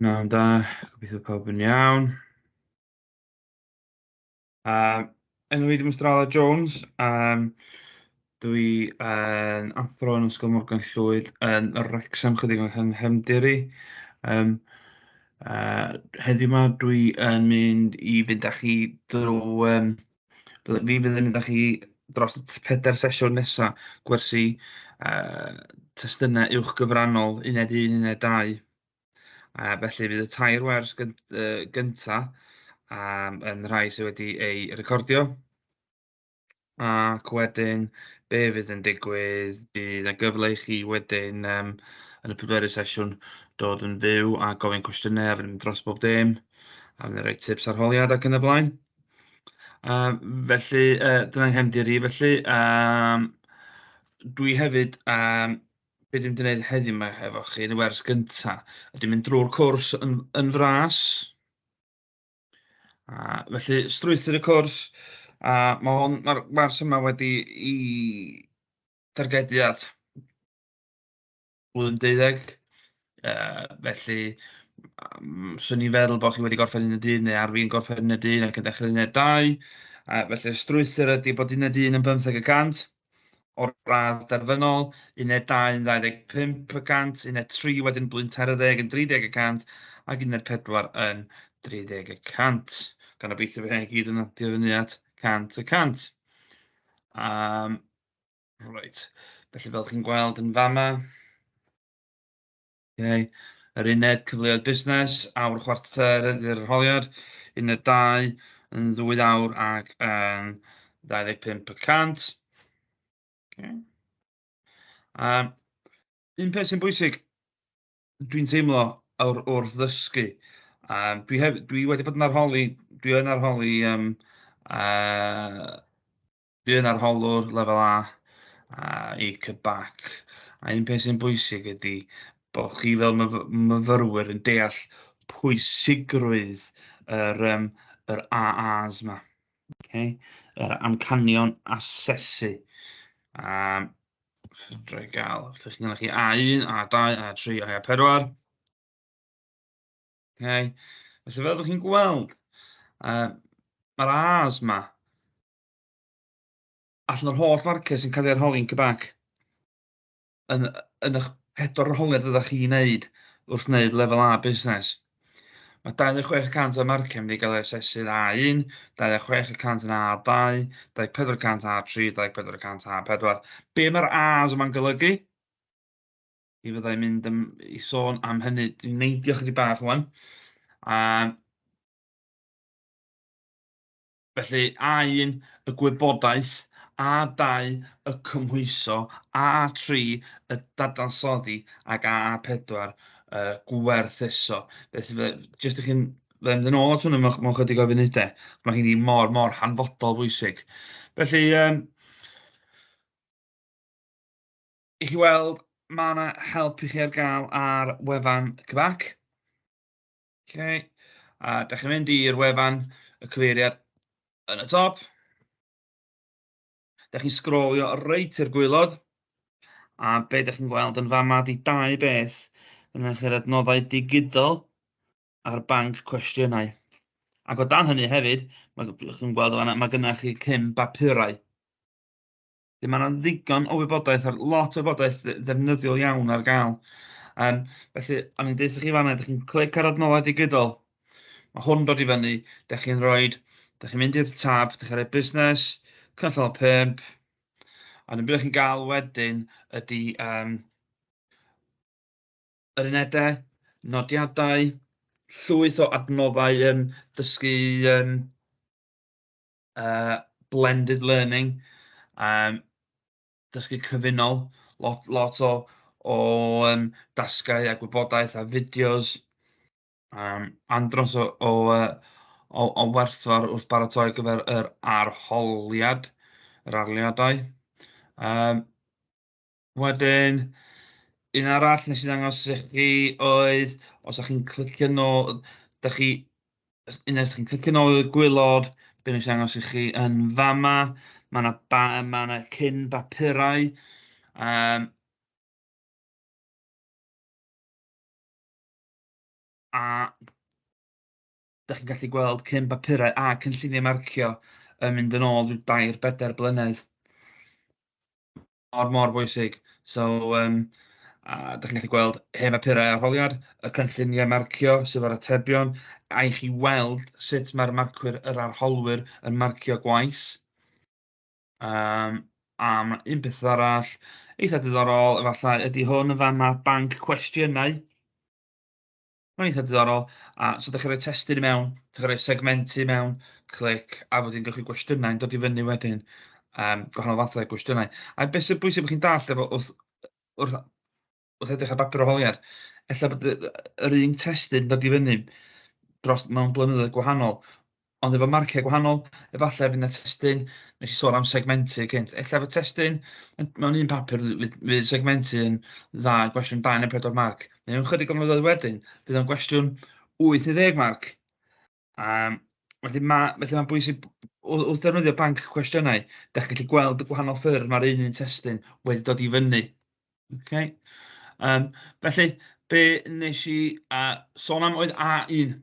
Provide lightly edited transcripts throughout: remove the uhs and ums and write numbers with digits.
Pnawn da, gobeithio pawb yn iawn. Enw i 'di Mr Aled Jones, dwi yn athro yn Ysgol Morgan Llwyd yn Wrecsam, chydig o'n nghefndir i. Um, Heddiw 'ma dwi yn mynd i fynd â chi drwy, fi fydd yn mynd â chi dros y pedair sesiwn nesa, gwersi testunau uwchgyfrannol, uned 1, uned 2. Felly fydd y tair wers gynta yn rhai sydd wedi eu recordio. Ac wedyn, be fydd yn digwydd, bydd yna gyfle i chi wedyn yn y pedwerydd sesiwn dod yn fyw a gofyn cwestiynau a fynd dros bob dim, a fydd yn rhoi tips arholiad ac yn y blaen. Felly, dyna'n nghefndir i. Felly, dwi hefyd, be dwi'n mynd i wneud heddiw 'ma efo chi yn y wers gynta, ydy mynd drwy'r cwrs yn fras. A felly, strwythur y cwrs, a ma' hwn, ma'r wers yma wedi i dargedu at blwyddyn 12. Felly, 'swn i'n feddwl bod chi wedi gorffen uned 1 neu ar fin gorffen uned 1 ac yn dechrau uned 2. Felly, y strwythur ydy bod uned 1 yn 50% o'r radd derfynol, uned 2 yn 25%, uned 3 wedyn blwyddyn 30 yn 30% ac uned 4 yn 30%. Gan obeithio fydd hynny i gyd yn adio fyny at 100%. Reit, felly fel chi'n gweld yn fama, okay, yr uned cyfleoedd busnes, awr chwarter ydy'r arholiad, uned 2 yn 2 awr ac yn 25%. Okay. Un peth sy'n bwysig, dwi'n teimlo wrth ddysgu, dwi wedi bod yn arholi, dwi yn arholi dwi yn arholwr lefel A i CBAC, a un peth sy'n bwysig ydy bod chi fel myfyrwyr yn deall pwysigrwydd yr AAs yma, okay? Yr amcanion asesu. Fedra i gael, felly chi'n chi A1, A2, A3, A4. Okay. Felly fel ydych chi'n gweld, mae'r A's yma, allan o'r holl farciau sy'n cael ei arholi'n CBAC, yn eich pedwar arholiad fyddech chi'n neud wrth wneud lefel A busnes, mae 26% o'r marciau yn mynd i gael ei asesu yn A1, 26% yn A2, 24% A3, 24% A4. Be mae'r A's yma'n golygu? Mi fyddai'n mynd i sôn am hynny. Dwi'n neidio chydig bach wan. Felly, A1, y gwybodaeth, A2, y cymhwyso, A3, y dadansoddi, ac A4, y gwerthuso. Felly, jyst i chi'n fydda i'n mynd yn ôl at hwnnw mewn chydig o funudau. Mae hynny mor, mor hanfodol bwysig. Felly, i chi weld, mae yna help i chi ar gael ar wefan CBAC. Okay. A da chi'n mynd i'r wefan, y cyfeiriad yn y top. Da chi'n sgrolio reit i'r gwaelod. A be da chi'n gweld yn fama di dau beth. Yna chi'r adnoddau digidol a'r banc cwestiynau. Ac o dan hynny hefyd, mae chi'n gweld o fanna, mae gennych chi cyn bapurau. Felly mae yna ddigon o wybodaeth, ar lot o wybodaeth ddefnyddiol iawn ar gael. Felly, o'n i'n deutha chi fanna, ydych chi'n clic ar adnoddau digidol. Mae hwn dod i fyny, ydych chi'n rhoi, ydych chi'n mynd i'r tab, ydych chi'n rhoi busnes, canllaw 5, a wedyn beth chi'n gael wedyn ydy yr unedau, nodiadau, llwyth o adnoddau dysgu blended learning, dysgu cyfunol, lot, lot o dasgau a gwybodaeth a fideos, andros o werthfawr wrth baratoi ar gyfer yr arholiad, yr arholiadau. Wedyn, un arall nes i ddangos i chi oedd, os ydych chi'n clicio nôl, dych chi, un os chi'n clicio nôl i'r gwaelod, be nes i ddangos i chi yn fama, mae yna ma 'na cyn bapurau. A dach chi'n gallu gweld cyn bapurau a cynlluniau marcio yn mynd yn ôl rhyw dair, bedair blynedd. Mor, mor bwysig. So, a dach chi'n gallu gweld hen bapurau arholiad, y cynlluniau marcio sydd efo'r atebion, a i chi weld sut mae'r marcwyr, yr arholwyr, yn marcio gwaith. A ma' un peth arall eitha diddorol efallai ydy hwn yn fama, banc cwestiynau. Mae'n eitha diddorol. A so dach chi'n rhoi testun i mewn, dach chi'n rhoi segmentu i mewn, clic, a wedyn gewch chi gwestiynau'n dod i fyny wedyn. Gwahanol fathau o gwestiynau. A beth sy'n bwysig bod chi'n dallt efo wrth edrych ar bapur arholiad, ella bod yr un testun dod i fyny dros mewn blynyddoedd gwahanol, ond efo marciau gwahanol, efallai fydd 'na testun, nes i sôn am segmentu cynt, ella efo testun mewn un papur fydd segmentu yn dda, gwestiwn 2 neu 4 marc, neu mewn chydig o flynyddoedd wedyn, fydd o'n gwestiwn 8 neu 10 marc. Felly mae'n bwysig, wrth ddefnyddio banc cwestiynau, dach chi'n gallu gweld y gwahanol ffyrdd mae'r un un testun wedi dod i fyny. Okay? Felly, be nes i sôn am oedd A1.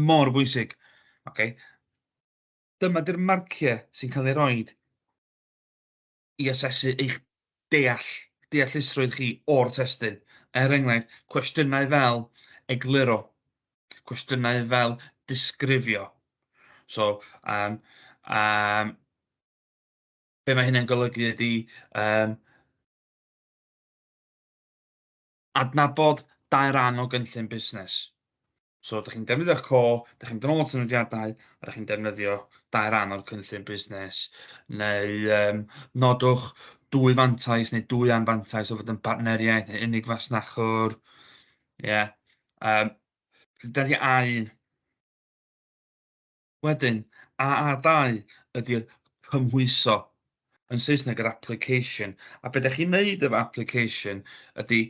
Mor bwysig. Okay. Dyma di'r marciau sy'n cael ei roed i asesu eich deallusrwydd chi o'r testun. Er enghraifft, cwestiynau fel egluro, cwestiynau fel disgrifio. So, be mae hynny'n golygu ydy adnabod dau ran o gynllun busnes. So, dych chi'n defnyddio'ch co, dych chi'n mynd yn ôl at y nodiadau, a dych chi'n defnyddio dau ran o'r cynllun busnes. Neu nodwch dwy fantais neu dwy anfantais o fod yn bartneriaeth neu unig fasnachwr. Ie. Yeah. Dyna ni A1. Wedyn, AA2 ydy'r cymhwyso. Yn Saesneg, yr application. A be dych chi'n neud efo application ydy,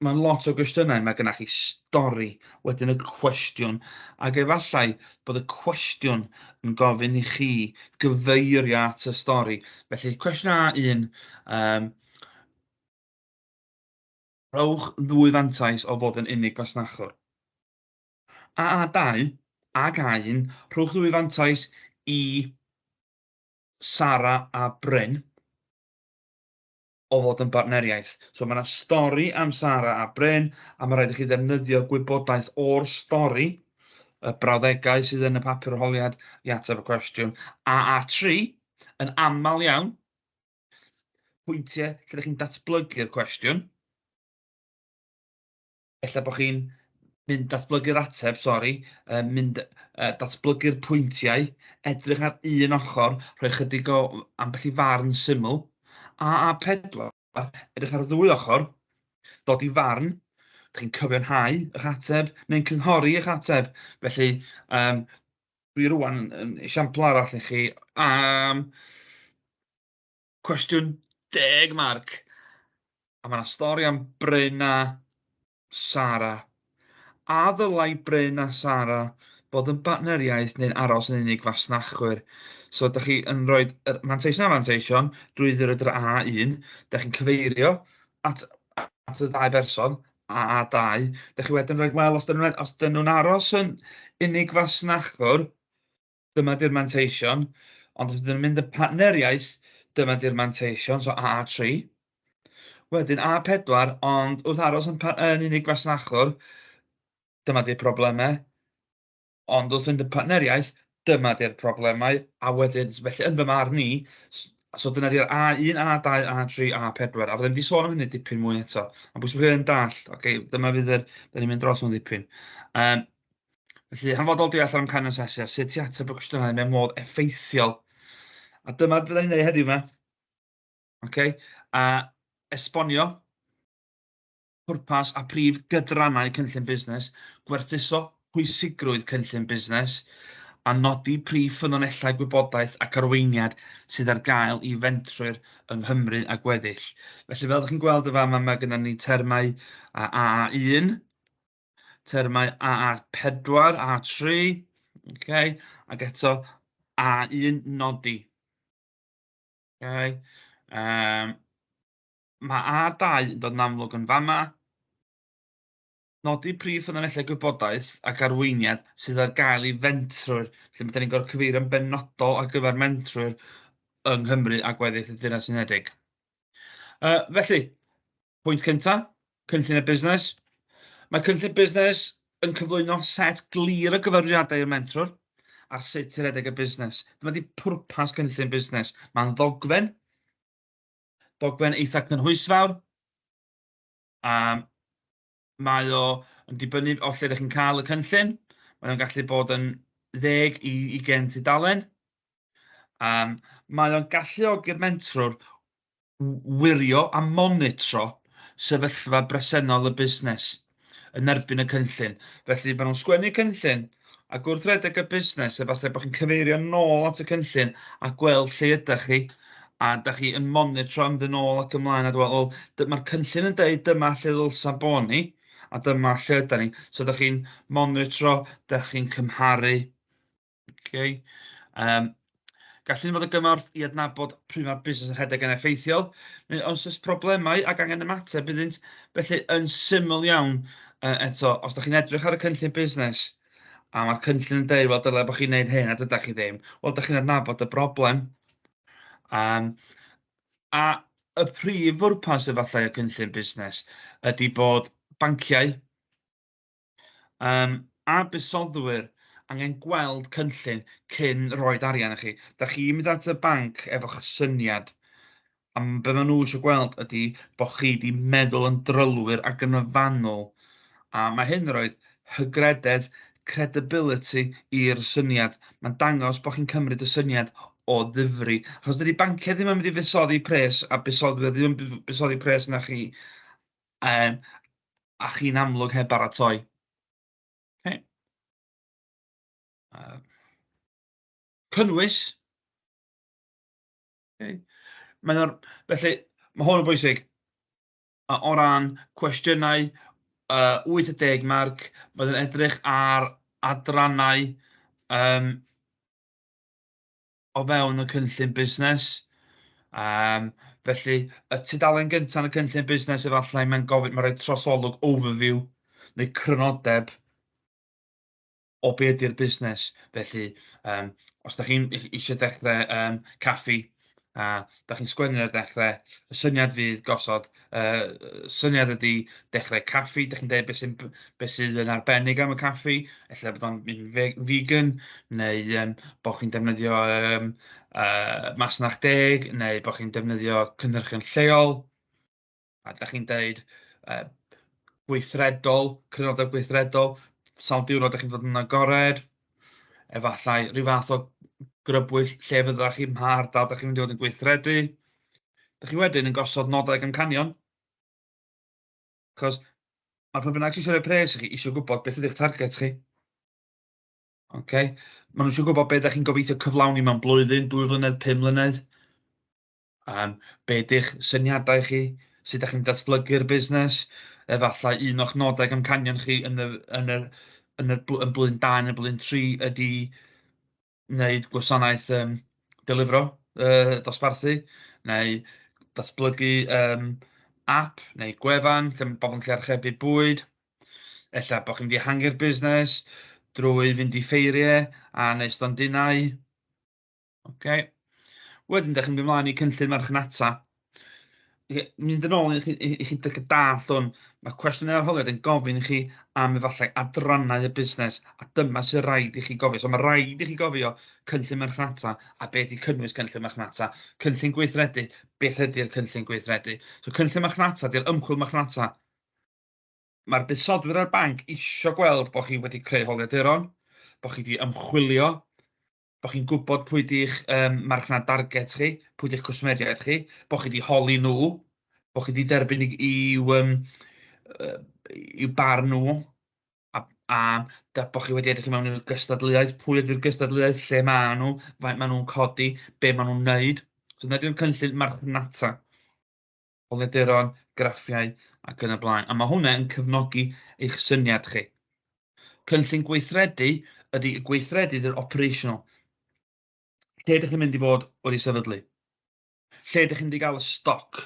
mae'n lot o gwestiynau, mae gennych chi stori, wedyn y cwestiwn, ac efallai bod y cwestiwn yn gofyn i chi gyfeirio at y stori. Felly, cwestiwn A1, rhowch ddwy fantais o fod yn unig fasnachwr. AA2 ag A1, rhowch ddwy fantais i Sara a Bryn o fod yn bartneriaeth. So mae yna stori am Sara a Bryn, a mae rhaid i chi ddefnyddio gwybodaeth o'r stori, y brawddegau sydd yn y papur arholiad i ateb y cwestiwn. AA3, yn aml iawn, pwyntiau lle ydych chi'n datblygu'r cwestiwn. Ella bod chi'n mynd datblygu'r ateb, sori, mynd datblygu'r pwyntiau, edrych ar un ochr, rhoi chydig o ambell i farn syml. AA4, edrych ar y ddwy ochr, dod i farn, ydych chi'n cyfiawnhau eich ateb neu'n cynghori eich ateb. Felly, dwi rwan yn esiampl arall i chi am cwestiwn 10 marc. A mae yna stori am Bryn a Sara. A ddylai Bryn a Sara fod yn bartneriaeth neu'n aros yn unig fasnachwyr? So, dach chi yn rhoi yr manteision a manteision drwy ddweud yr A1. Dach chi'n cyfeirio at y ddau berson, AA2. Dach chi wedyn rhoi, wel, os dyn nhw'n aros yn unig fasnachwr, dyma di'r manteision. Ond os dyn nhw'n mynd y partneriaeth, dyma di'r manteision, so AA3. Wedyn A4, ond wrth aros yn unig fasnachwr, dyma di'r problemau. Ond wrth fynd y partneriaeth, dyma di'r problemau. A wedyn, felly yn fy marn i, so dyna di'r A1, A2, A3, A4. A fyddai'n di sôn am hynny dipyn mwy eto. Ond bwysig bod chi'n dallt, oce, dyma fydd yr, da ni'n mynd dros hwn dipyn. Felly, hanfodol deall ar amcanion asesu a sut i ateb y cwestiynau mewn modd effeithiol. A dyma fydda ni'n neud heddiw yma. Okay? A esbonio pwrpas a prif gydrannau cynllun busnes, gwerthuso pwysigrwydd cynllun busnes, a nodi prif ffynonellau gwybodaeth ac arweiniad sydd ar gael i fentrwyr yng Nghymru a gweddill. Felly, fel ydych chi'n gweld y fama, mae gennym ni termau AA1, termau AA4, A3, okay, ac eto A1 nodi. Okay. Mae A2 yn dod yn amlwg yn fama. Nodi prif ffynonellau gwybodaeth ac arweiniad sydd ar gael i fentrwyr, lle da ni'n gorfod cyfeirio'n benodol ar gyfer mentrwyr yng Nghymru a gweddill y Deyrnas Unedig. Felly, pwynt cyntaf, cynllun y busnes. Mae cynllun busnes yn cyflwyno set glir o gyfarwyddiadau i'r mentrwr ar sut i redeg y busnes. Dyma di pwrpas cynllun busnes. Mae'n ddogfen, dogfen eitha cynhwysfawr, a mae o yn dibynnu o lle ydych chi'n cael y cynllun. Mae o'n gallu bod yn 10 i 20 tudalen. Mae o'n galluogi'r mentrwr wirio a monitro sefyllfa bresennol y busnes yn erbyn y cynllun. Felly maen nhw'n sgwennu cynllun ac wrth redeg y busnes, efallai bod chi'n cyfeirio nôl at y cynllun a gweld lle ydych chi, a da chi yn monitro mynd yn ôl ac ymlaen a dweud, wel, mae'r cynllun yn deud dyma lle ddylsa bod ni, a dyma lle ydyn ni. So da chi'n monitro, da chi'n cymharu. Okay. Gall hyn fod o gymorth i adnabod pryd mae'r busnes yn rhedeg yn effeithiol, neu os oes problemau ac angen ymateb iddynt. Felly, yn syml iawn, eto, os ydych chi'n edrych ar y cynllun busnes, a mae'r cynllun yn dweud, wel, dylai bod chi'n gwneud hyn a dydych chi ddim, wel, ydych chi'n adnabod y broblem. A y prif fwrpas efallai y cynllun busnes ydy bod banciau a busoddwyr angen gweld cynllun cyn rhoid arian i chi. Da chi'n mynd at y banc efo'ch syniad, a be maen nhw eisiau gweld ydy bod chi wedi meddwl yn drylwyr ac yn fanwl. A mae hyn yn rhoi hygrededd, credibility i'r syniad. Mae'n dangos bod chi'n cymryd y syniad o ddifri. Achos dydy banciau ddim yn mynd i fuddsoddi pres, a busoddwyr ddim yn buddsoddi pres na chi, a chi'n amlwg heb baratoi. Okay. Cynnwys. Okay. Felly, mae hwn yn bwysig. O ran cwestiynau, 80 marc, bydd yn edrych ar adrannau o fewn y cynllun busnes. Felly, y tudalen gyntaf yn y cynllun busnes efallai mae'n gofyn, mae'n rhoi trosolwg overview neu crynodeb o be ydy'r busnes. Felly, os da chi'n eisiau dechrau caffi, a da chi'n sgwennu ar dechrau, y syniad fydd gosod, syniad ydy dechrau caffi, da chi'n dweud beth sydd yn arbennig am y caffi, ella bod o'n mynd vegan, neu bod chi'n defnyddio masnach deg, neu bod chi'n defnyddio cynhyrchion lleol, a da chi'n dweud gweithredol, crynodeb gweithredol, sawl diwrnod da chi'n fod yn agored, efallai rhyw fath o grybwyll lle fyddach chi, mha ardal da chi'n mynd i fod yn gweithredu. Da chi wedyn yn gosod nodau ac amcanion. Achos mae pwy bynnag sy'n eisiau rhoi pres i chi eisiau gwybod beth ydy'ch target chi. Okay? Maen nhw eisiau gwybod beth ydych chi'n gobeithio cyflawni mewn blwyddyn, 2 flynedd, 5 mlynedd. Be ydy'ch syniadau chi, sut ydych chi'n datblygu'r busnes, efallai un o'ch nodau ac amcanion chi yn blwyddyn 2 neu blwyddyn 3 ydy wneud gwasanaeth delifro, dosbarthu, neu datblygu app neu gwefan lle mae bobl yn gallu archebu bwyd. Ella bod chi'n mynd i ehangu'r busnes drwy fynd i ffeiriau a neu stondinau. Okay. Wedyn, ydych chi'n mynd ymlaen i cynllun marchnata. Mynd yn ôl i chi dallt hwn, mae cwestiwn arholiad yn gofyn i chi am efallai adrannau y busnes, a dyma sy'n rhaid i chi gofio. So mae rhaid i chi gofio cynllun marchnata a beth ydy cynnwys cynllun marchnata. Cynllun gweithredu, beth ydy'r cynllun gweithredu? So cynllun marchnata ydy'r ymchwil marchnata. Mae'r busoddwyr a'r banc isio gweld bod chi wedi creu holiaduron, bod chi wedi ymchwilio, bod chi'n gwybod pwy di'ch marchnad darget chi, pwy di'ch cwsmeriaid chi, bod chi wedi holi nhw, bod chi wedi derbyn i'w barn nhw, a bod chi wedi edrych i mewn i'r gystadleuaeth, pwy ydy'r gystadleuaeth, lle maen nhw, faint maen nhw'n codi, be maen nhw'n wneud. So dyna di'r cynllun marchnata. Holiaduron, graffiau ac yn y blaen. A mae hwnna yn cefnogi eich syniad chi. Cynllun gweithredu ydy gweithredu ydy'r operational. Lle ydych chi'n mynd i fod wedi sefydlu? Lle ydych chi'n mynd i gael y stoc?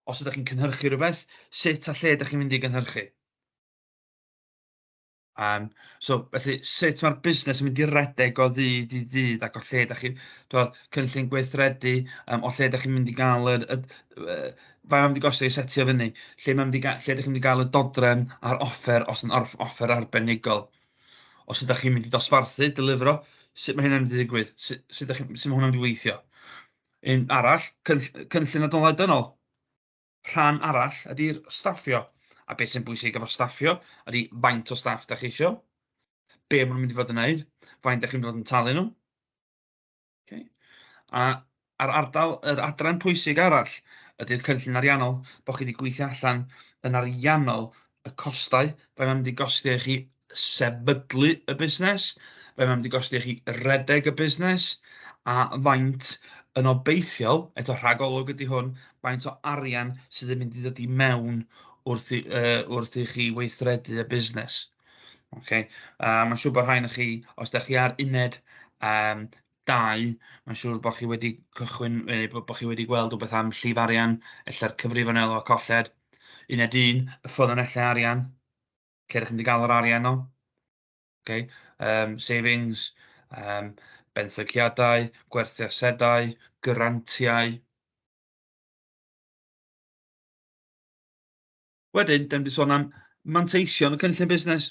Os ydych chi'n cynhyrchu rhywbeth, sut a lle ydych chi'n mynd i gynhyrchu? So, felly, sut mae'r busnes yn mynd i redeg o ddydd i ddydd ac o lle da chi, twel, cynllun gweithredu, o lle da chi'n mynd i gael yr, y, faint mae'n mynd i gostio i setio fyny, lle, mae'n mynd i lle da chi'n mynd i gael y dodrefn a'r offer os yn offer arbenigol. Os ydych chi'n mynd i dosbarthu, delifro, sut mae hynna'n mynd i ddigwydd, sut mae hwnna'n mynd i weithio. Un arall, cynllun adnoddau dynol. Rhan arall ydy'r staffio. A beth sy'n bwysig efo staffio ydy faint o staff da chi isio, be maen nhw'n mynd i fod yn wneud, faint da chi'n mynd i fod yn talu nhw. Okay. A a'r ardal, yr adran pwysig arall ydy'r cynllun ariannol, bod chi wedi gweithio allan yn ariannol y costau, faint mae'n mynd i gostio i chi sefydlu y busnes, faint mae'n mynd i gostio i chi redeg y busnes, a faint yn obeithiol, eto rhagolwg ydy hwn, faint o arian sydd yn mynd i ddod i mewn wrth i chi weithredu y busnes. Okay. Mae'n siŵr bod rhain o chi, os ydych chi ar uned 2, mae'n siŵr bod chi wedi cychwyn, neu bod chi wedi gweld rhywbeth am llif arian, ella'r cyfrifon elw a colled. Uned 1, y ffynonellau arian, lle ydych chi'n mynd i gael yr arian o. Okay. Savings, benthyciadau, gwerthu asedau, grantiau. Wedyn, da ni wedi sôn am manteision y cynllun busnes.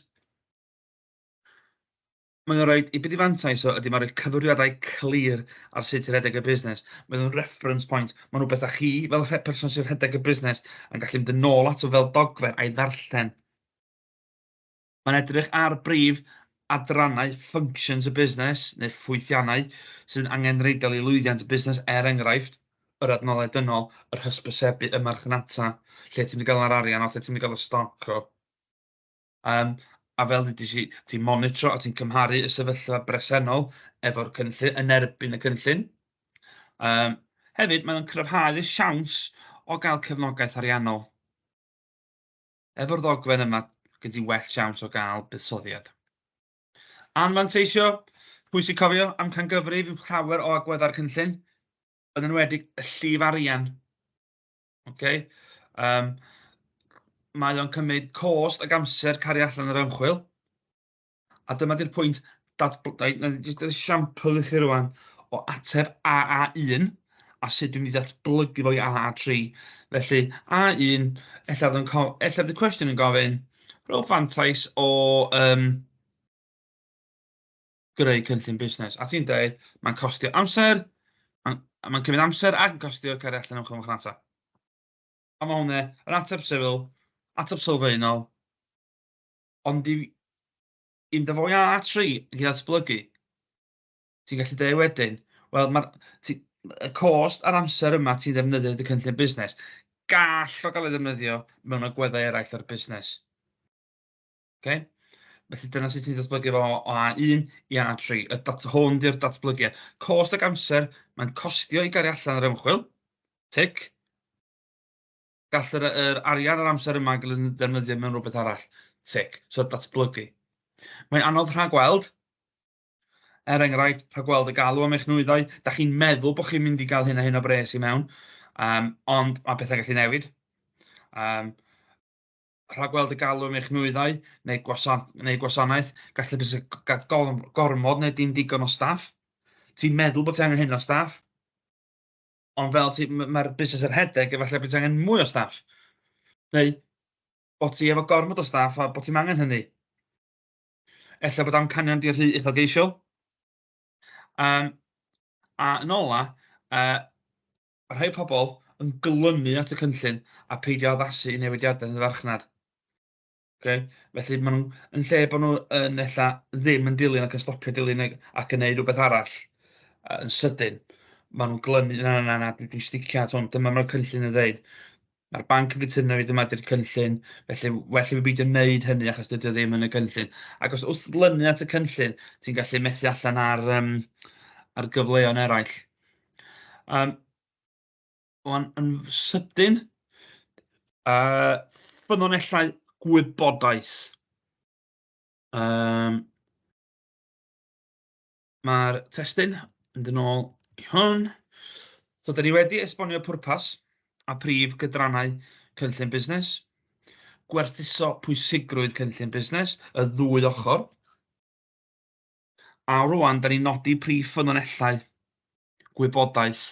Mae'n rhoi, i beth i fantais o ydy mae'n rhoi cyfeiriadau clir ar sut i redeg y busnes. Mae'n nhw'n reference point. Mae'n rhywbeth â chi fel person sy'n rhedeg y busnes yn gallu mynd yn ôl ato fel dogfen a'i ddarllen. Mae'n edrych ar brif adrannau functions y busnes neu ffwythiannau sy'n angenrheidiol i lwyddiant y busnes, er enghraifft, yr adnoddau dynol, yr hysbysebu, y marchnata, lle ti'n mynd i gael yr arian o, lle ti'n mynd i gael y stoc o. A fel ddeudais i, ti'n monitro a ti'n cymharu y sefyllfa bresennol efo'r cynllun, yn erbyn y cynllun. Hefyd, mae'n cryfhau y siawns o gael cefnogaeth ariannol. Efo'r ddogfen yma, gen ti well siawns o gael buddsoddiad. Anfanteisio, pwysig cofio, amcangyfrif yw llawer o agweddau'r cynllun, yn enwedig y llif arian. Okay? Mae o'n cymryd cost ac amser cario allan yr ymchwil. A dyma di'r pwynt datblygu, esiampl i chi rwan o ateb AA1 a sut dwi'n mynd i ddatblygu fo i AA3. Felly A1, ella fydd y cwestiwn yn gofyn, rhowch fantais o greu cynllun busnes. A ti'n dweud, mae'n costio amser, mae'n cymryd amser ac yn costio cario allan ymchwil marchnata. A mae hwnna yn ateb sifil, ateb sylfaenol, ond i mynd â fo i A3 i ddatblygu, ti'n gallu dweud wedyn, wel, mae'r y cost a'r amser yma ti'n ddefnyddio dy cynllun busnes, gall o gael ei ddefnyddio mewn agweddau eraill o'r busnes. Okay? Felly dyna sut ti'n datblygu fo o A1 i A3. Y hwn di'r datblygiad. Cost ac amser, mae'n costio i gario allan yr ymchwil. Tic. Gall yr arian a'r amser yma gael ei ddefnyddio mewn rhywbeth arall. Tic. So datblygu. Mae'n anodd rhagweld. Er enghraifft, rhagweld y galw am eich nwyddau. Da chi'n meddwl bod chi'n mynd i gael hyn a hyn o bres i mewn, ond mae pethau'n gallu newid. Rhagweld y galw am eich nwyddau neu gwasanaeth, gallu busnes gael gormod neu dim digon o staff. Ti'n meddwl bod ti angen hyn o staff, ond fel ti, mae'r busnes yn rhedeg, efallai bod ti angen mwy o staff. Neu bod ti efo gormod o staff a bod ti'n angen hynny. Ella bod amcanion di rhy uchelgeisiol. A yn ola, mae rhai pobl yn glynu at y cynllun a peidio addasu i newidiadau yn y farchnad. Okay? Felly maen nhw, yn lle bod nhw yn ella ddim yn dilyn ac yn stopio dilyn ac yn neud rhywbeth arall yn sydyn, maen nhw'n glynu, na, na, na, na, dwi'n sticio at hwn, dyma mae'r cynllun yn ddeud. Mae'r banc yn cytuno fi, dyma di'r cynllun, felly well i fi beidio wneud hynny achos dydy o ddim yn y cynllun. Ac os wrth glynu at y cynllun, ti'n gallu methu allan ar gyfleon eraill. Wan, yn sydyn, ffynonellau gwybodaeth. Mae'r testun yn mynd yn ôl i hwn. So, da ni wedi esbonio pwrpas a prif gydrannau cynllun busnes. Gwerthuso pwysigrwydd cynllun busnes, y ddwy ochr. A rwan, da ni'n nodi prif ffynonellau gwybodaeth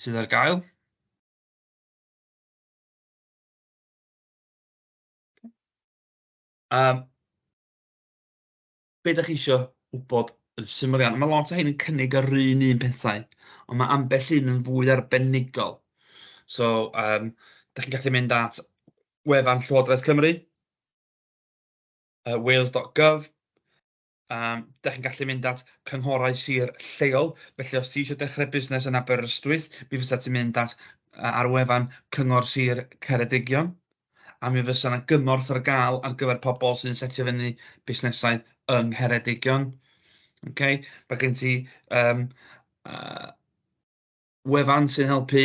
sydd ar gael. Be da chi isio wybod yn syml iawn? Mae lot o hyn yn cynnig yr un un pethau, ond mae ambell un yn fwy arbenigol. So, da chi'n gallu mynd at wefan Llywodraeth Cymru, wales.gov. Da chi'n gallu mynd at cynghorau sir lleol. Felly, os ti eisiau dechrau busnes yn Aberystwyth, mi fysa ti'n mynd at ar wefan Cyngor Sir Ceredigion. A mi fysa 'na gymorth ar gael ar gyfer pobl sy'n setio fyny busnesau yng Ngheredigion. Okay? Mae gen ti wefan sy'n helpu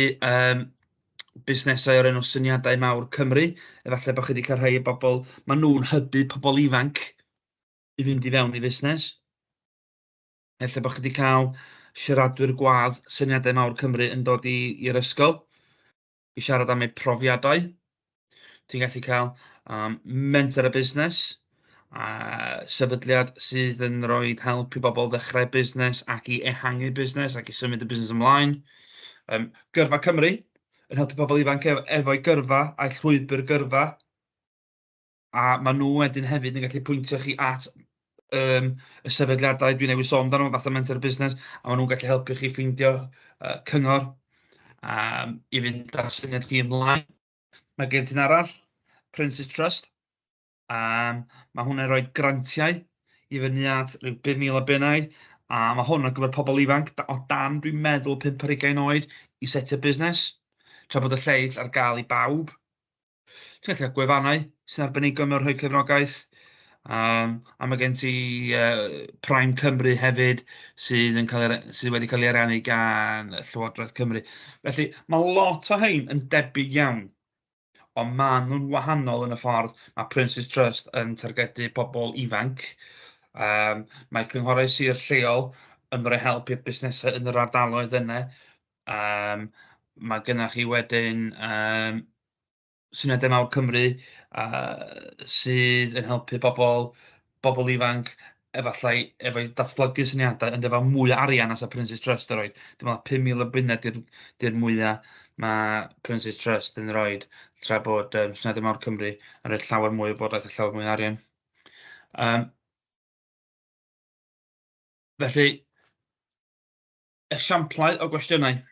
busnesau o'r enw Syniadau Mawr Cymru. Efallai bod chi wedi cael rhai o bobl, maen nhw'n hybu pobl ifanc i fynd i fewn i fusnes. Ella bod chi wedi cael siaradwyr gwadd Syniadau Mawr Cymru yn dod i'r ysgol i siarad am eu profiadau. Ti'n gallu cael menter a busnes, a sefydliad sydd yn rhoi help i bobl ddechrau busnes ac i ehangu busnes ac i symud y busnes ymlaen. Gyrfa Cymru yn helpu pobl ifanc efo'i gyrfa a'i llwybr gyrfa. A maen nhw wedyn hefyd yn gallu pwyntio chi at y sefydliadau dwi newydd sôn amdano, fatha Menter Busnes, a maen nhw'n gallu helpu chi ffeindio cyngor i fynd â'r syniad chi ymlaen. Mae gen ti'n arall, Prince's Trust. Mae hwnna'n rhoi grantiau i fyny at rhyw 5,000 o bunnau, a mae hwn ar gyfer pobl ifanc o dan, dwi'n meddwl, 25 oed i setio busnes, tra bod y lleill ar gael i bawb. Ti'n gallu cael gwefannau sy'n arbenigo mewn rhoi cefnogaeth. A mae gen ti Prime Cymru hefyd sydd, yn cael ei, sydd wedi cael ei ariannu gan Llywodraeth Cymru. Felly mae lot o hein yn debyg iawn, ond maen nhw'n wahanol yn y ffordd mae Prince's Trust yn targedu pobl ifanc. Mae cynghorau sir lleol yn rhoi help i'r busnesau yn yr ardaloedd yna. Mae gennych chi wedyn Syniadau Mawr Cymru sydd yn helpu bobl ifanc efallai efo'i datblygu syniadau, ond efo mwy o arian na sa Prince's Trust yn rhoid. Dwi'n meddwl 5,000 o bunnau 'di'r mwyaf mae Prince's Trust yn rhoid, tra bod Syniadau Mawr Cymru yn rhoi llawer mwy o wybodaeth a llawer mwy o arian. Felly, esiamplau o gwestiynau.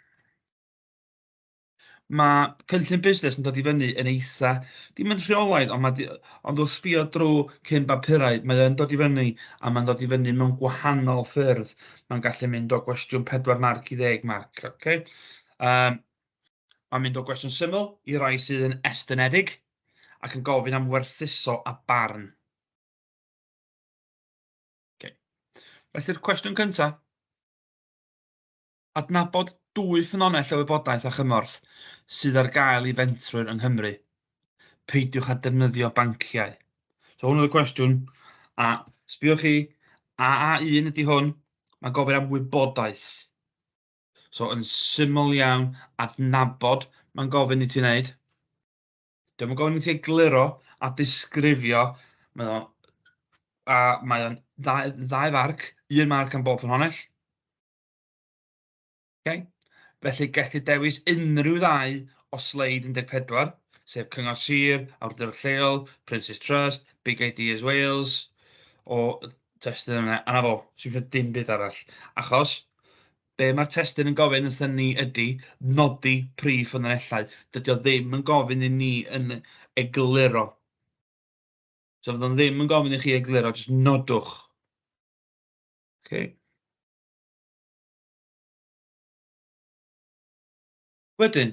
Mae cynllun busnes yn dod i fyny yn eitha, dim yn rheolaidd, ond, mae, ond wrth sbio drwy cyn bapurau, mae o'n dod i fyny a mae'n dod i fyny mewn gwahanol ffyrdd. Mae'n gallu mynd o gwestiwn 4 marc i 10 marc. Okay? Mae'n mynd o gwestiwn syml i rai sydd yn estynedig ac yn gofyn am werthuso a barn. Okay. Felly'r cwestiwn cyntaf. Adnabod dwy ffynhonnell o wybodaeth a chymorth sydd ar gael i fentrwyr yng Nghymru. Peidiwch â defnyddio banciau. So hwn oedd y cwestiwn, a sbiwch chi, AA1 ydy hwn, mae'n gofyn am wybodaeth. So yn syml iawn, adnabod mae'n gofyn i ti wneud. Dio'm yn gofyn i ti egluro a disgrifio, mae o, a mae o'n ddau farc, un marc am bob ffynhonnell. Okay? Felly gellir dewis unrhyw ddau o sleid 14, sef Cyngor Sir, Awdurdod Lleol, Prince's Trust, Big Ideas Wales, o testun yna, a na fo, sy'n eisiau dim byd arall. Achos, be mae'r testun yn gofyn wrthyn ni ydy nodi prif ffynonellau. Dydy o ddim yn gofyn i ni yn egluro. So fydd o'n ddim yn gofyn i chi egluro, jyst nodwch. Okay. Wedyn,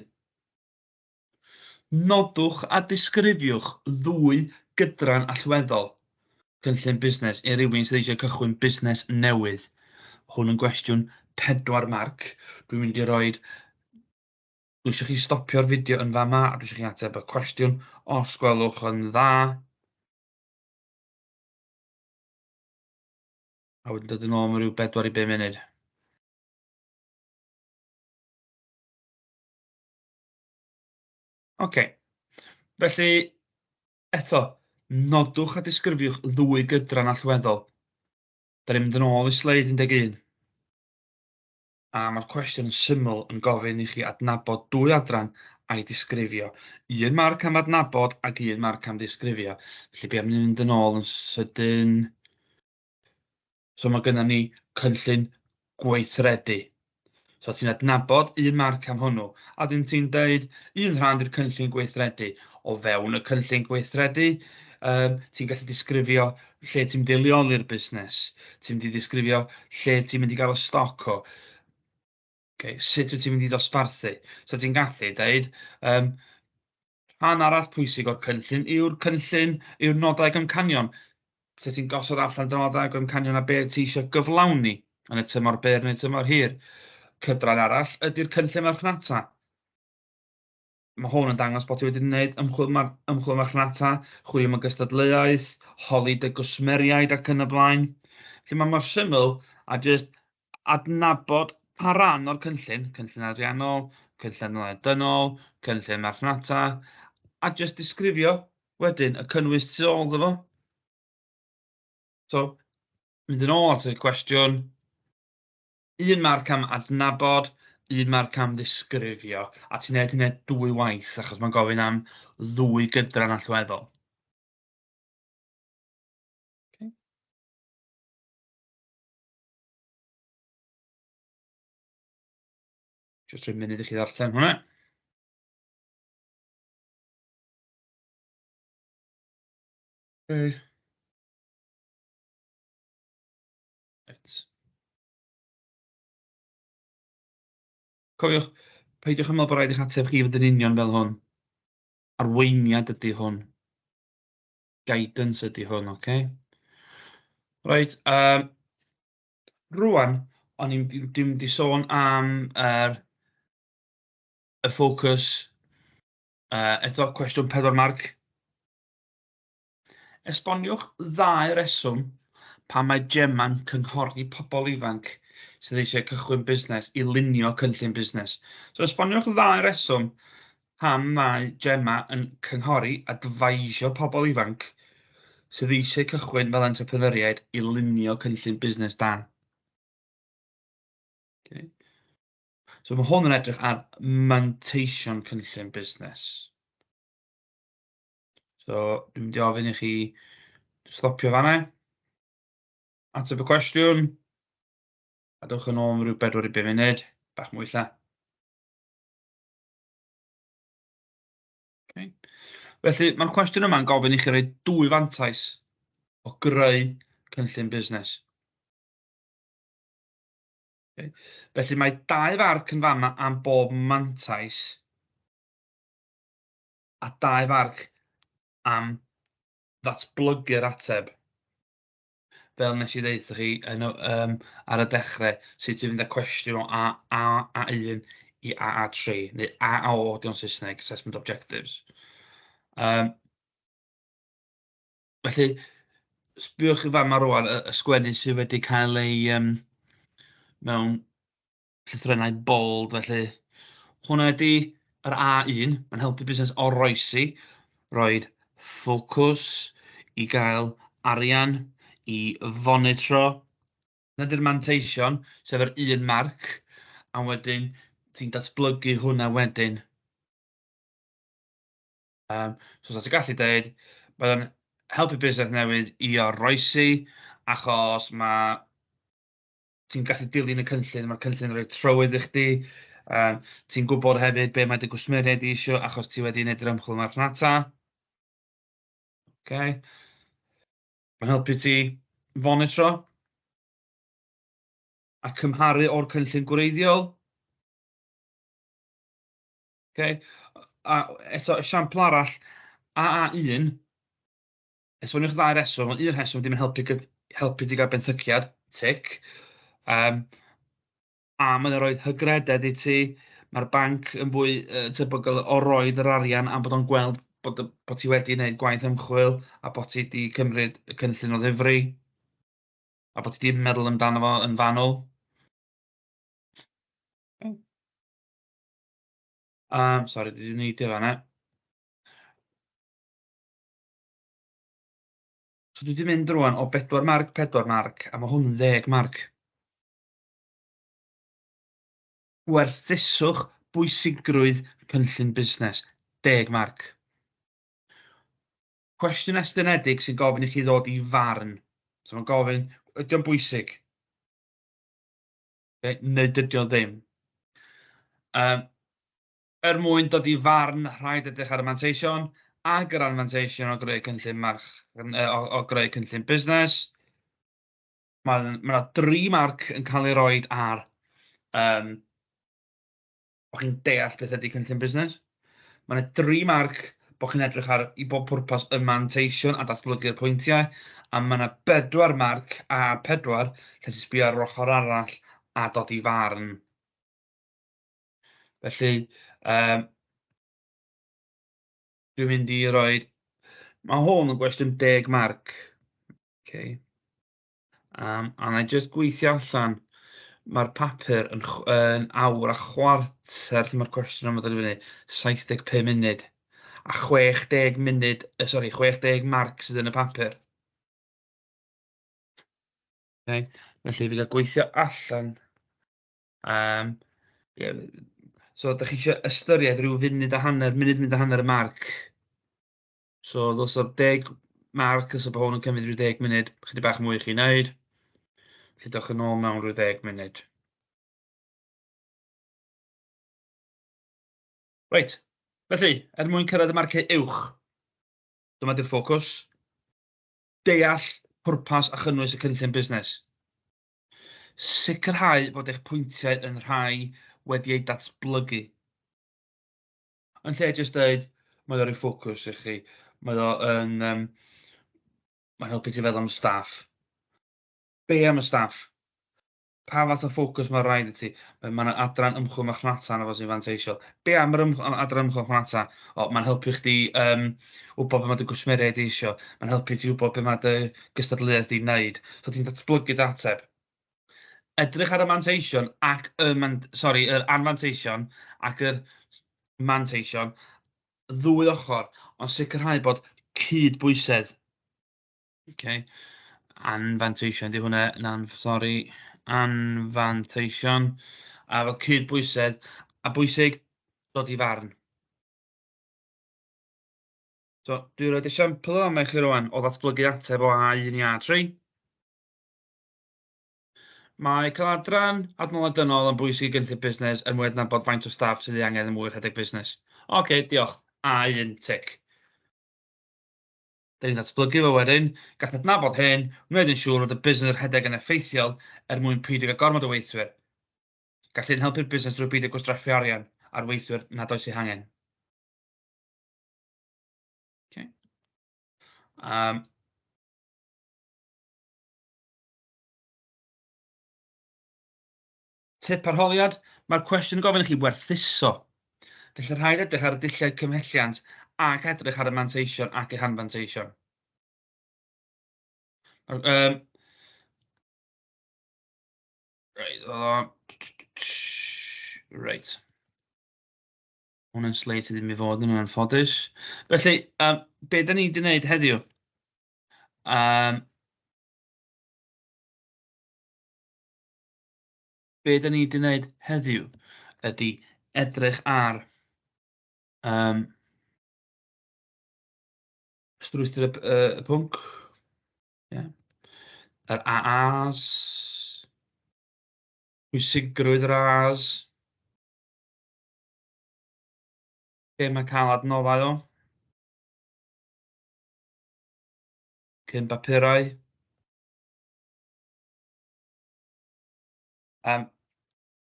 nodwch a disgrifiwch ddwy gydran allweddol cynllun busnes i rywun sydd eisiau cychwyn busnes newydd. Hwn yn gwestiwn 4 marc. Dwi'n mynd i roed... Dwi eisiau chi stopio'r fideo yn fama a dwi eisiau chi ateb y cwestiwn os gwelwch yn dda. A wedyn dod yn ôl mewn rhyw 4 i 5 munud. Oce, felly Eto, nodwch a disgrifiwch ddwy gydran allweddol. Da ni'n mynd yn ôl i sleid 11. A mae'r cwestiwn yn syml yn gofyn i chi adnabod dwy adran a'i disgrifio. Un marc am adnabod ac un marc am ddisgrifio. Felly be am mynd yn ôl yn sydyn. So mae gennym ni cynllun gweithredu. So ti'n adnabod un marc am hwnnw, a dyn ti'n deud un rhan di'r cynllun gweithredu. O fewn y cynllun gweithredu, ti'n gallu disgrifio lle ti'n mynd i leoli'r busnes, ti'n mynd i ddisgrifio lle ti'n mynd i gael y stoc o, okay, sut wyt ti'n mynd i ddosbarthu. So ti'n gallu deud, rhan arall pwysig o'r cynllun yw'r cynllun, yw'r nodau ac amcanion. Lle ti'n gosod allan dy nodau ac amcanion a beth ti eisiau gyflawni yn y tymor byr neu tymor hir. Cydran arall ydy'r cynllun marchnata. Mae hwn yn dangos bod ti wedi gwneud ymchwil, mar ymchwil marchnata, chwilio am y gystadleuaeth, holi dy gwsmeriaid ac yn y blaen. Felly mae mor syml a jyst adnabod pa ran o'r cynllun, cynllun ariannol, cynllun adnoddau dynol, cynllun marchnata, a jyst disgrifio wedyn y cynnwys tu ôl iddo fo. So, mynd yn ôl at y cwestiwn, un marc am adnabod, un marc am ddisgrifio, a ti'n neud hynny dwy waith, achos mae'n gofyn am ddwy gydran allweddol. Okay. Just rhoi munud i chi ddarllen hwnna. Okay. Right. Cofiwch, peidiwch â meddwl bod rhaid i'ch ateb chi fod yn union fel hwn. Arweiniad ydy hwn. Guidance ydy hwn, oce? Okay? Reit, rwan, o'n i'n dwi'n mynd i sôn am y ffocws. Eto, cwestiwn 4 marc. Esboniwch ddau reswm pam mae Gemma'n cynghori pobl ifanc sydd eisiau cychwyn busnes i lunio cynllun busnes. So esboniwch ddau reswm pam mae Gemma yn cynghori adfaisio pobl ifanc sydd eisiau cychwyn fel entrepreneuriaid i lunio cynllun busnes da. Okay. So mae hwn yn edrych ar manteision cynllun busnes. So dwi'n mynd i ofyn i chi stopio fanna. Ateb y cwestiwn. A dewch yn ôl am ryw 4 i 5 munud, bach mwy lla. Okay. Felly, mae'r cwestiwn yma'n gofyn i chi roi dwy fantais o greu cynllun busnes. Okay. Felly mae dau farc yn fama am bob mantais a dau farc am ddatblygu'r ateb. Fel nes i ddeud chi yn, ar y dechrau, sut i fynd â cwestiwn o A, A, A1 i AA3, neu AAO ydy o'n Saesneg, Assessment Objectives. Felly, sbiwch i fama rwan y, y sgwennu sydd wedi cael ei mewn llythrennau bold, felly hwnna ydy yr A1, mae'n helpu busnes oroesi, roed ffocws i gael arian, i fonitro. Hwnna ydy'r manteision, sef yr un marc, a wedyn ti'n datblygu hwnna wedyn. So, so ti'n gallu dweud, mae'n helpu busnes newydd i oroesi, achos mae ti'n gallu dilyn y cynllun, mae'r cynllun yn rhoi trywydd i chdi. Ti'n gwybod hefyd be mae dy gwsmeriaid i eisiau achos ti wedi gwneud yr ymchwil marchnata. Okay. Mae'n helpu ti fonitro a cymharu o'r cynllun gwreiddiol. Okay. A eto, esiampl arall, AA1, esboniwch ddau reswm, ond un rheswm ddim yn helpu, helpu ti gael benthyciad, tic. A mae'n rhoi hygrededd i ti, mae'r banc yn fwy tebygol o roed yr arian am bod o'n gweld bod ti wedi gwneud gwaith ymchwil a bod ti wedi cymryd y cynllun o ddifri a bod ti wedi meddwl amdano fo yn fanwl. Okay. Sorry, dwi wedi neidio fan'na. So dwi wedi mynd rwan o 4 marc, 4 marc, a mae hwn yn 10 marc. Gwerthuswch bwysigrwydd cynllun busnes, 10 marc. Cwestiwn estynedig sy'n gofyn i chi ddod i farn. So mae'n gofyn, ydy o'n bwysig? Okay, neu dydy o ddim. Er mwyn dod i farn, rhaid edrych ar y manteision ac yr anfanteision o greu cynllun march, o, o greu cynllun busnes. Mae yna ma 3 marc yn cael ei roed ar bod chi'n deall beth ydy cynllun busnes. Mae yna 3 marc bod chi'n edrych ar i bob pwrpas y manteision a datblygu'r pwyntiau, a mae yna 4 marc a 4 lle ti'n sbio ar yr ochr arall a dod i farn. Felly, dwi'n mynd i roed... Mae hwn yn gwestiwn 10 marc. Okay. A na i jyst gweithio allan, mae'r papur yn awr a chwarter lle mae'r cwestiwn yma dod i fyny, 75 munud. A 60 munud, sori, 60 marc sydd yn y papur. Okay. Felly, fi gael gweithio allan. Yeah. So, da chi eisiau ystyried rhyw funud a hanner, munud a hanner y marc. So, ddylsa 10 marc, ddylsa bod hwn yn cymryd rhyw 10 munud, chydig bach mwy i chi wneud. Felly, dewch yn ôl mewn rhyw 10 munud. Reit, felly, er mwyn cyrraedd y marciau uwch, dyma di'r ffocws. Deall pwrpas a chynnwys y cynllun busnes. Sicrhau fod eich pwyntiau yn rhai wedi eu datblygu. Yn lle jyst dweud, mae o'n rhoi ffocws i chi, mae o'n mae'n helpu ti feddwl am staff. Be am y staff? Pa fath o ffocws mae rhaid i ti? Mae yna adran ymchwil marchnata yna fo sy'n fanteisiol. Be am yr adran ymchwil marchnata? O, mae'n helpu chdi wybod be mae dy gwsmeriaid eisio. Mae'n helpu ti wybod be mae dy gystadleuaeth di'n wneud. So ti'n datblygu dy ateb. Edrych ar y manteision ac y sori, yr anfanteision ac yr manteision, ddwy ochr, ond sicrhau bod cydbwysedd. Okay. Anfanteision, di hwnna, na'n, sori, anfanteision, a fel cydbwysedd, a bwysig, dod i farn. So, dwi'n rhoi esiampl yma i chi rwan o ddatblygu ateb o A1 i A3. Mae cael adran adnoddau dynol yn bwysig i gynllun busnes er mwyn adnabod faint o staff sydd ei angen yn mwyn rhedeg busnes. Oce, diolch. A1, tic. Da ni'n datblygu fo wedyn, gall adnabod hyn, wneud yn siŵr fod y busnes yn rhedeg yn effeithiol er mwyn peidio cael gormod o weithwyr. Gall hyn helpu'r busnes drwy beidio gwastraffu arian ar weithwyr nad oes eu hangen. Okay. Tip arholiad, mae'r cwestiwn yn gofyn i chi werthuso. Felly rhaid edrych ar y dulliau cymhelliant ac edrych ar y manteision ac eu hanfanteision. Right, right. Hwn yn sleid sydd ddim i fod yn anffodus. Felly, be da ni wedi gwneud heddiw? Be da ni wedi gwneud heddiw ydy edrych ar strwythur y pwnc, yeah. Yr AAs, pwysigrwydd yr AAs, be mae cael adnoddau o, cyn bapurau.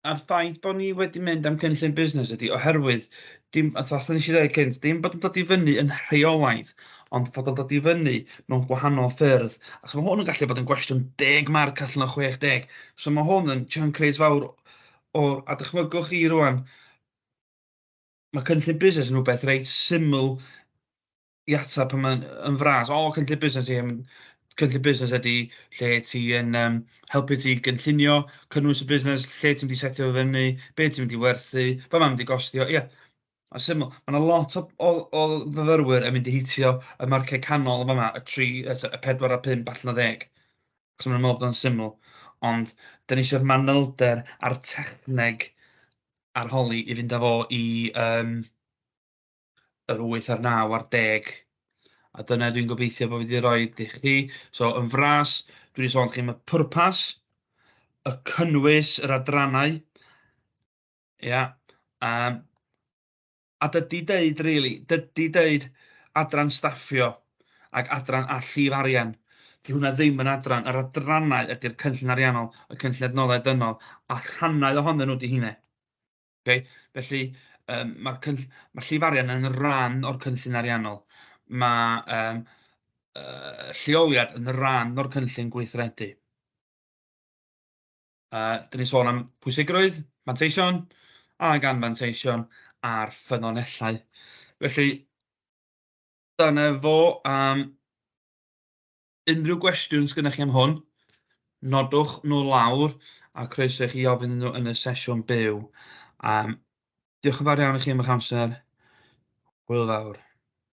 A'r ffaith bod ni wedi mynd am cynllun busnes ydy oherwydd, dim, fatha nes i ddweud cynt, dim bod yn dod i fyny yn rheolaidd, ond bod o'n dod i fyny mewn gwahanol ffyrdd. Achos mae hwn yn gallu bod yn gwestiwn 10 marc allan o 60. So mae hwn yn chunk reit fawr o, a dychmygwch chi rwan, mae cynllun busnes yn rhywbeth reit syml i ateb pan mae'n yn fras. O, cynllun busnes i, cynllun busnes ydy lle ti yn helpu ti gynllunio, cynnwys y busnes, lle ti'n mynd i setio fyny, be ti'n mynd i werthu, be mae'n mynd i gostio. Ie, yeah. Mae'n syml. Mae yna lot o fyfyrwyr yn mynd i hitio y marciau canol yn fan'na, y 3, y 4 a'r 5 allan o 10. Achos maen nhw'n meddwl bod o'n syml. Ond dan ni eisiau'r manylder a'r techneg arholi i fynd â fo i yr 8 a'r 9 a'r 10. A dyna dwi'n gobeithio bod fi wedi rhoi i chi. So, yn fras, dwi wedi sôn chi am y pwrpas, y cynnwys, yr adrannau. Ia. A dydy deud, really, dydy deud adran staffio ac adran a llif arian, 'di hwnna ddim yn adran. Yr adrannau ydy'r cynllun ariannol, y cynllun adnoddau dynol, a rhannau ohonyn nhw 'di hynny. Okay? Felly, mae llif arian yn rhan o'r cynllun ariannol. Mae lleoliad yn rhan o'r cynllun gweithredu. Dyn ni'n sôn am pwysigrwydd, manteision, ac anfanteision a'r ffynonellau. Felly, dyna fo. Unrhyw gwestiwn sgynnoch chi am hwn, nodwch nhw lawr a croeso i chi ofyn nhw yn y sesiwn byw. Diolch yn fawr iawn i chi am eich amser. Hwyl fawr.